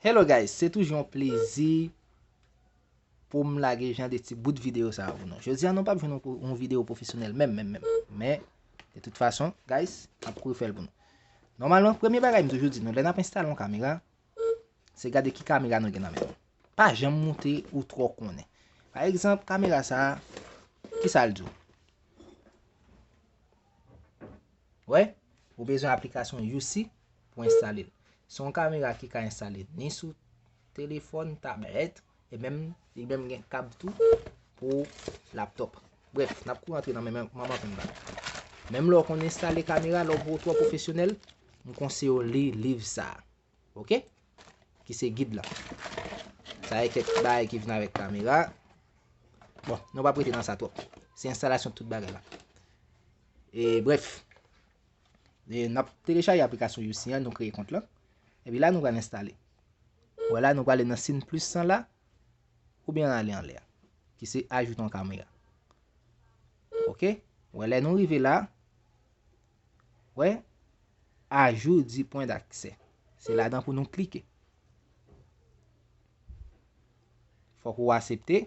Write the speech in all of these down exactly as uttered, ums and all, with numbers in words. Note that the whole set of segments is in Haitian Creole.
Hello guys, se toujou yon plezi pou m lage jan de ti bout videyo sa yo pou nou. Jodi a nou p ap jwenn yon, yon videyo pwofesyonèl menm, menm, menm. Men, de tout fason, guys, m ap kouri fè l pou nou. Nòmalman, premye bagay m toujou di nou, lè n ap enstale yon kamera, se gade ki kamera nou gen nan men nou. Pa janm moute ou twò konnen. Pa egzanp, kamera sa a, ki sa l di w? Wè, ou bezwen aplikasyon U C pou enstale l. Se yon kamera ki ka enstale ni sou telefòn, tablèt, e menm, li menm gen kab tou pou laptòp. Brèf, n ap kou rantre nan menm manman fè m bagay. Menm lè w konn enstale kamera, lè w twò pwofesyonèl, m konseye w li liv sa a. Oke? Ki se gid la. Sa e kèk bagay ki vin avèk kamera. Bon, nou p ap rete nan sa twòp. Se enstalasyon tout bagay la. E brèf, e n ap telechaje aplikasyon U C an, nou kreye kont lan. Epi la, nou pral enstale. Wè la, nou prale nan siy plis lan la, oubyen ale anlè a, ki se ajoute yon kamera. Oke? Wè, lè nou rive la, wè, ajout di pwen daksè. Se ladan pou nou klike. Fòk ou aksepte.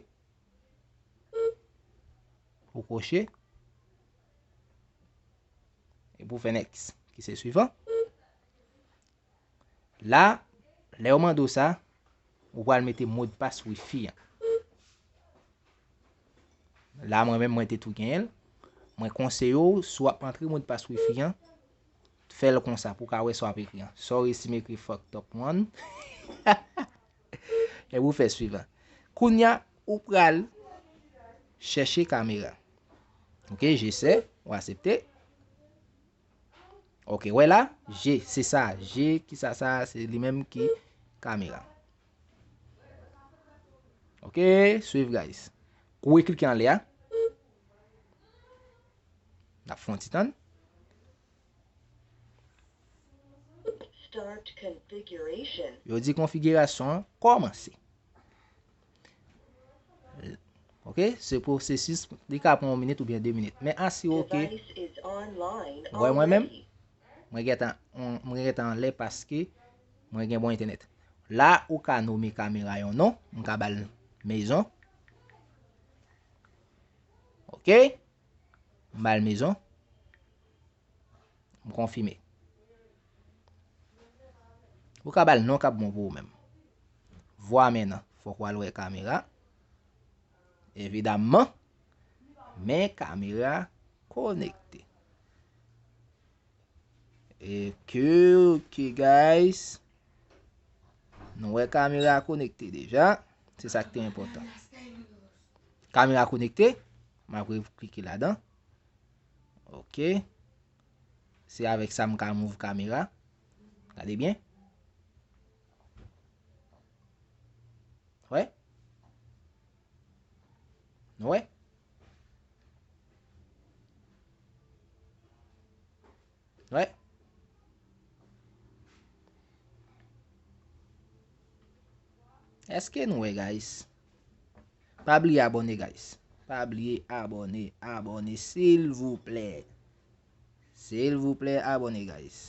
Ou koche. Epi ou fè next, ki se swivan. La, lè yo mande w sa, ou pral mete modpas wifi an. La, mwen menm, mwen te tou genyen l. Mwen konseye w, si w ap antre modpas wifi an, fè l konsa pou w ka wè sa w ap ekri an. Sorry si m ekri fucked up one. Epi ou fè swivan. Kounye a, ou pral chèche kamera. Oke, j'essaie, ou aksepte. Oke, wè la, je, se sa, je, ki sa, sa, se li menm ki kamera. Oke, swiv, guys. Kou e klike anlè a. N ap fè yon ti tann. Start configuration. Yo di konfigirasyon an kòmanse. Oke, se pwosesis, li ka pran yon minit oubyen de minit. Men asire w ke, device is online, wè mwen menm, already. Mwen gentan, mwen gentan anlè paske mwen gen bon entènèt. La, ou ka nome kamera yon non, m ka ba l mezon. Oke, m ba l mezon. M konfime. Ou ka ba l non k ap bon pou ou menm. Vwa menm nan, fòk w al wè kamera. Evidamman, men kamera konekte. Oke, oke, guys. Nou wè kamera konekte deja. Se sa k te enpòtan. Kamera konekte. M ap reklike ladan. Oke. Se avèk sa m ka move kamera. Gade byen. Wè. Nou wè. Wè. Èske nou wè, guys? Pa bliye abòne, guys. Pa bliye abòne, abòne, silvouplè. Silvouplè, abòne, guys.